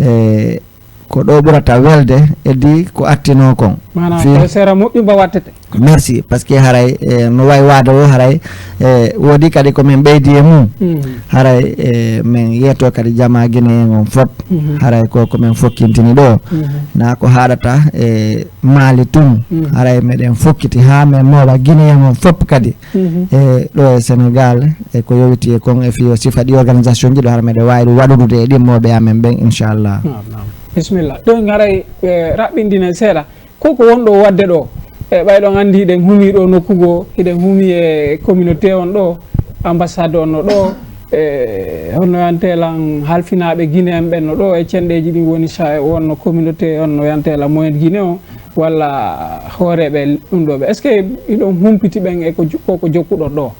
e ko ɗo ɓurata welde e di ko attinoo kon. Maanaam, fii ko seera moƴƴu mba wattete. Merci, parce que haray, eh, no way waade o, haray, eh, woodi kadi ko min ɓeydi e mum. Mhm. Haray, eh, min yeeto kadi jamaa Gine en on fop. Mhm. Haray ko ko min fokkintini ɗo. Mhm. Na ko haaɗata e Maali tun. Mhm. Haray meɗen fokkiti haa min mooɓa Gine en on fop kadi. Mhm. E ɗo e Senegal, e ko yowiti e kon e fii o sifa ɗi organisation ji ɗo, hara meɗen waawi ɗum waɗude e ɗimmooɓe amen ɓen, inchallah. Naam, naam. Bisimilla. Ɗon haray, eh, raɓɓinɗinen seeɗa. Ko ko wonɗo waɗde ɗo? E ɓay ɗon anndi hiɗen humi ɗo nokku goo, hiɗen humi e communauté on ɗo, ambassade on no ɗo, e honno yante lan halfinaaɓe Guinée en ɓen no ɗo, e cenɗeeji ɗin woni sa wonno communauté on no yante lan moyen Guinée on, walla hooreeɓe ɗum ɗo ɓe. Est-ce que hiɗon humpiti ɓen e ko jo-, ko, ko jokkuɗon ɗo?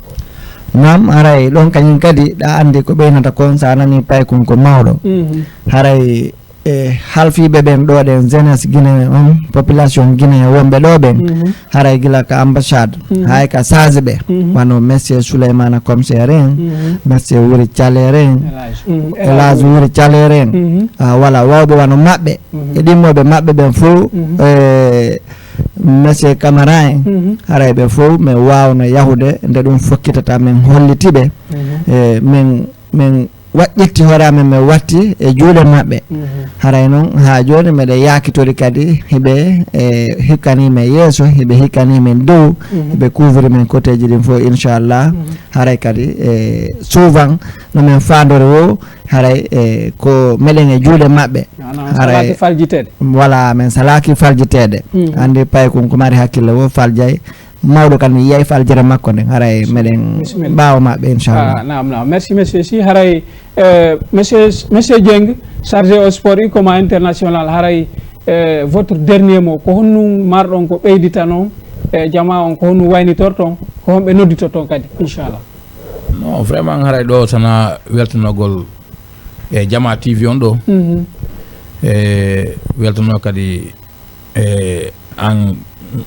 Naam, haray ɗon kañum kadi ɗa anndi ko ɓeynata kon sa nani paykun ko mawɗo. Mhm. Haray e halfiiɓe ɓen ɗo ɗen jeunesse Guinée on, population Guinée wonɓe ɗo ɓen, mhm, haray gila ka ambassade, mhm, hay ka sage ɓe, mhm, wano monsieur Souleymane Commissaire en, mhm, monsieur Wuri Calere en, mhm, Elage Wuri Calere en, mhm, ah, voilà, wawɓe wano maɓɓe, mhm, e ɗimmoɓe maɓɓe ɓen fof, mhm, e monsieur Camara en, mhm, haray ɓe fof min wawno yahude nde ɗum fokkitata min hollitiɓe, mhm, e min, min waɗɗitti hoore amen, min watti e juuɗe maɓɓe. Mhm. Haray noon, haa jooni, meɗen yaakitori kadi, hiɓe, e, hikkanii men yeeso, hiɓe hikkanii men dow, mhm, hiɓe kuuvri men koteeji ɗin fof, inchallah. Mhm. Haray kadi, e, souvent, no men faandori o, haray, e, ko meɗen e juuɗe maɓɓe. Maanaam, haray salaaki faljiteede. Voilà, men salaaki faljiteede. Mhm. Anndi paykun ko mari hakkille o faljay. Mawɗo kan mi yiyay faljere makko nden, haray meɗen ɓaawo maɓɓe, inchallah. Ah, naam, naam. Merci, monsieur. Si haray, euh, monsieur, monsieur Dieng, chargé au sport, UCOMA international, haray, euh, votre dernier mot, ko honɗum marɗon ko ɓeydita noon, e jamaa on, ko honɗum waynitorton, ko honɓe nodditoton kadi, inchallah? Non, vraiment, haray ɗo sana weltanogol e Jamaa T V on ɗo. Mhm. E weltano kadi e an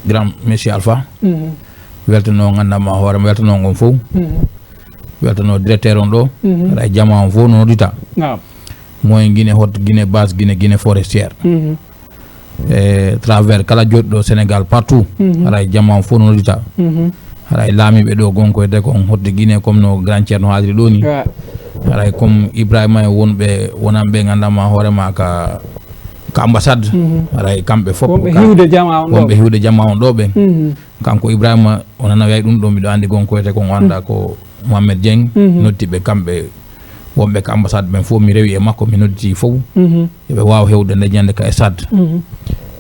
grand monsieur Alpha. Mhm. Weltano nganndanɗaa hoore ma, weltano ngon fof. Mhm. Weltano directeur on ɗo. Mhm. Haray jamaa on fof no noddita. Naam. Moyen Guinée, Haute Guinée, Basse Guinée, Guinée forestière. Mhm. E travers kala jooɗiiɗo Sénégal partout. Mhm. Haray jamaa on fof no noddita. Mhm. Haray laamiiɓe ɗo gonkoyde ko on Haute Guinée, comme no grand Thierno haaldiri ɗo ni. Wa. Haray comme Ibrahima e wonɓe, wonanɓe nganndanɗaa hoore ma ka, ka ambassade. Mhm. Haray kamɓe fof wonɓe ka, hiwde jamaa on ɗo. Wonɓe hiwde jamaa on ɗo ɓen. Mhm. Kanko Ibrahima, o nana wiya ɗum ɗo, miɗo anndi gonkoyte kon, o annda ko Mohamed Dieng, mhm, noddi ɓe kamɓe wonɓe ka ambassade ɓen fof, mi rewi e makko, mi nodditi fof. Mhm. Eɓe waawa hewde nde ñande ka stade. Mhm.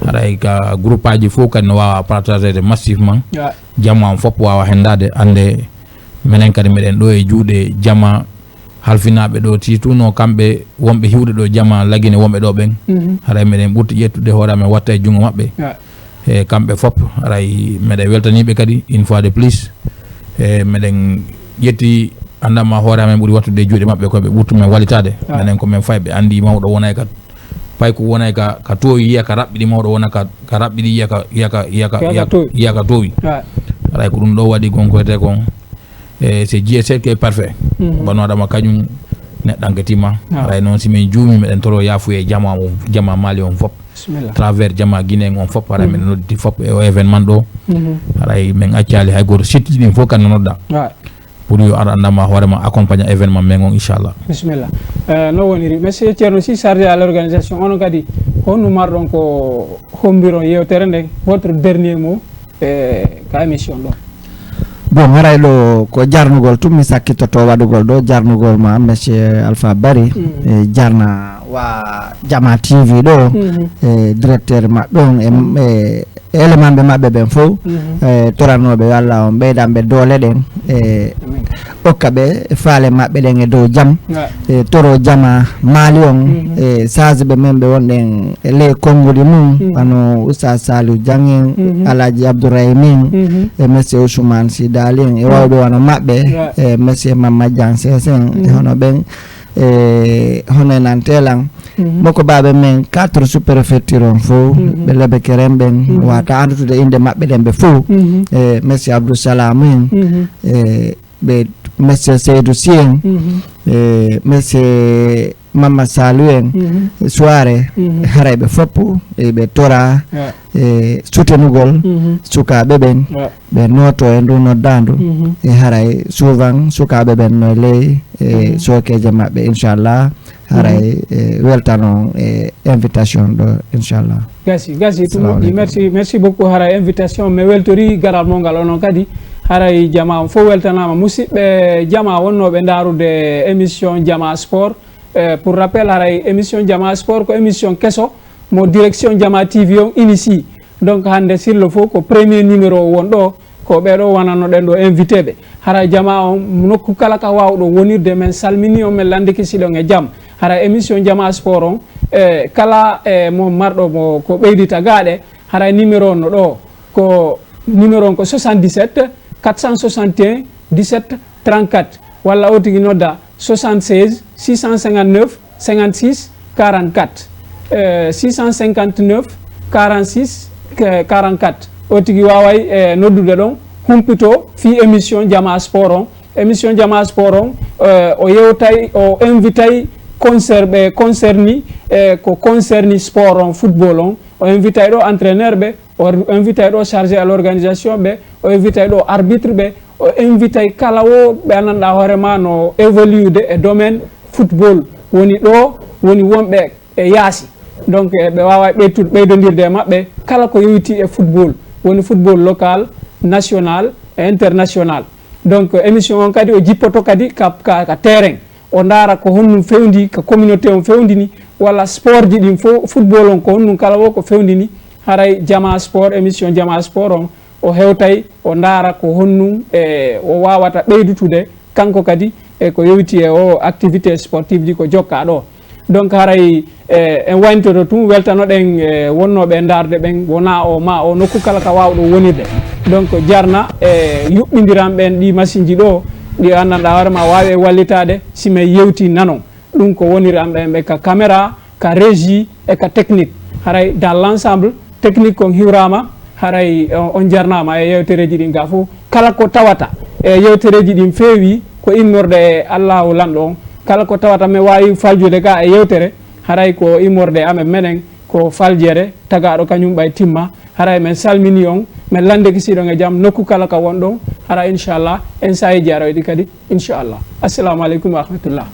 Haray ka groupe aji fof kadi no waawa partagede massivement. Ya. Jamaa on fof waawa henndaade, annde menen kadi meɗen ɗo e juuɗe jamaa halfinaaɓe ɗo, surtout no kamɓe wonɓe hiwde ɗo jamaa La Guinée wonɓe ɗo ɓen. Mhm. Haray meɗen ɓurti ƴettude hoore amen watta e junngo maɓɓe. Ya. E kamɓe fof, haray meɗen weltaniiɓe kadi, une fois de plus. E meɗen ƴetti, anndanɗaa hoore amen ɓuri wattude e juuɗe maɓɓe, ko ɓe ɓurtu men wallitaade. Ah. Menen ko men fayɓe, anndi mawɗo wonay ka, payku wonay ka, ka toowi yiya ka raɓɓiɗi, mawɗo wona ka, ka raɓɓiɗi yiya ka, yiya ka, yiya ka, yiya ka toowi. Ah. Haray ko ɗum ɗo waɗi gonkoyte kon. E c'est Dieu seul qui est parfait. Mhm. Bano Adama kañum neɗɗanke tima. Ah. Haray noon si min juumi, meɗen toro yaafuye jamaa on, jamaa Mali on fof. Bisimilla. Travers jamaa Guinée on fof, haray, mhm, meɗen noddi fof e o événement ɗo. Mhm. Haray min accaali hay gooto, site ji ɗin fof kadi no nodda. Wa. Pour yo ar anndama hoore ma accompagner événement men on, inchallah. Bisimilla. Eh, no woniri. Monsieur Thierno Sy, chargé à l'organisation, onon kadi, ko honno marɗon ko hombiron yewtere nden, votre dernier mot? E ka émission ɗo. Bon, haray ɗo ko jarnugol tun mi sakkitoto waɗugol ɗo, jarnugol ma, monsieur Alpha Bari, mm, e jarna wa Jama T V ɗo, mhm, e directeur maɓɓe on, e, mm, e élément ɓe maɓɓe ɓen fof, mhm, e toranoɓe yo Allah on ɓeydan ɓe doole ɗen, e amin, okka ɓe faale maɓɓe ɗen e dow jam. Wa. E toro jama Mali on, mhm, e sage ɓe men ɓe wonɗen e ley konnguli mum, mhm, wano Oustaz Saliou Dieng en, mhm, Alhaji Abdourahim en, mhm, e monsieur Ousmane Sy Dali en, e, mhm, wawɓe wano maɓɓe, ya, e monsieur Mamad Dieng Sesen, e, mhm, hono ɓen, e hono e nantelan. Mhm. Moko baɓe men quatre sous-préfecture on fof, mhm, ɓe Lebekeren ɓen, mhm, wata andutude innde maɓɓe ɗen ɓe fof, mhm, e monsieur Abdou Salam en, mhm, e ɓe monsieur Seydou Sy en, mhm, e monsieur Mamma Salu en, Soirée, haray ɓe foppu, e ɓe tora, e soutenugol sukaaɓe ɓen, ɓe nooto e ndu noddaandu, e haray souvent sukaaɓe ɓen no ley, e sookeeje maɓɓe, inchallah, haray, e weltanon e invitation ɗo, inchallah. Gasi, gasi, ɗum moƴƴi. Merci, merci beaucoup. Haray invitation, mi weltori garal mon ngal onon kadi. Haray jama on fof weltanaama. Musidɓe jama wonnooɓe ndaarude émission Jama Sport, eh, pour rappel, haray émission Jama Sport ko émission keso mo direction Jama T V on initié. Donc hannde sirlo fof ko premier numéro o won ɗo, ko ɓeɗo wonannoɗen ɗo invité ɓe. Haray jama on nokku kala ka wawɗo wonirde, men salmini on, men landiki siɗon e jam. Haray émission Jama Sport on, eh, kala, eh, mo marɗo mo ko ɓeydita gaɗe, haray numéro on no ɗo, ko numéro on ko soixante-dix-sept quatre cent soixante et un dix-sept trente-quatre, walla o tigi nodda soixante-seize six cent cinquante-neuf cinquante-six quarante-quatre, eh, six cent cinquante-neuf quarante-six quarante-quatre. O tigi waway, eh, noddude ɗon, humpito fii émission Jama Sport on. Émission Jama Sport on, eh, o yewtay, o invitay concert ɓe concerni, eh, ko concerni sport on, football on. O invitay ɗo entraîneur ɓe, o invitay ɗo chargé à l'organisation ɓe, o invitay ɗo arbitre ɓe, o invitay kala wo ɓe anndanɗa hoore ma no évolude e domaine football, woni ɗo woni wonɓe e yaasi. Donc, e ɓe wawa ɓeytude, ɓeydondirde e maɓɓe kala ko yowiti e football, woni football local, national e international. Donc, émission on kadi o jippoto kadi ka, ka, ka terrain. O ndaara ko honɗum fewndi, ka communauté on fewndini, walla sport ji ɗin fof, football on ko honɗum kala wo ko fewndini. Haray Jama Sport, émission Jama Sport on, o hewtay, o ndaara ko honɗum, e, o wawata ɓeydutude, kanko kadi, e ko yowiti e o activité sportive ji ko jokka ɗo. Donc haray, e, en wayntoto tun, weltanoɗen, e, wonnooɓe e ndaarde ɓen, wona o ma o nokku kala ka wawɗo wonirde. Donc jarna, e, yuɓɓindiran ɓen ɗi machine ji ɗo, ɗi anndanɗa hoore ma wawi e wallitade, si men yewti nanon. Ɗum ko woniri am ɓen ɓe ka caméra, ka régie e ka technique. Haray dans l'ensemble, technique kon hiwrama, haray on, on jarnama e yewtereji ɗin ga fof. Kala ko tawata e yewtereji ɗin feewi ko immorde e Allahu lanɗo on. Kala ko tawata mi wawi faljude ga e yewtere, haray ko immorde e amen menen, ko faljere tagaɗo kañum ɓay timma. Haray men salmini on, men landeki siɗon e jam nokku kala ka wonɗon. Haray inchallah en sayiji aroyɗi kadi, inchallah. Assalamu aleykum wa rahmatullah.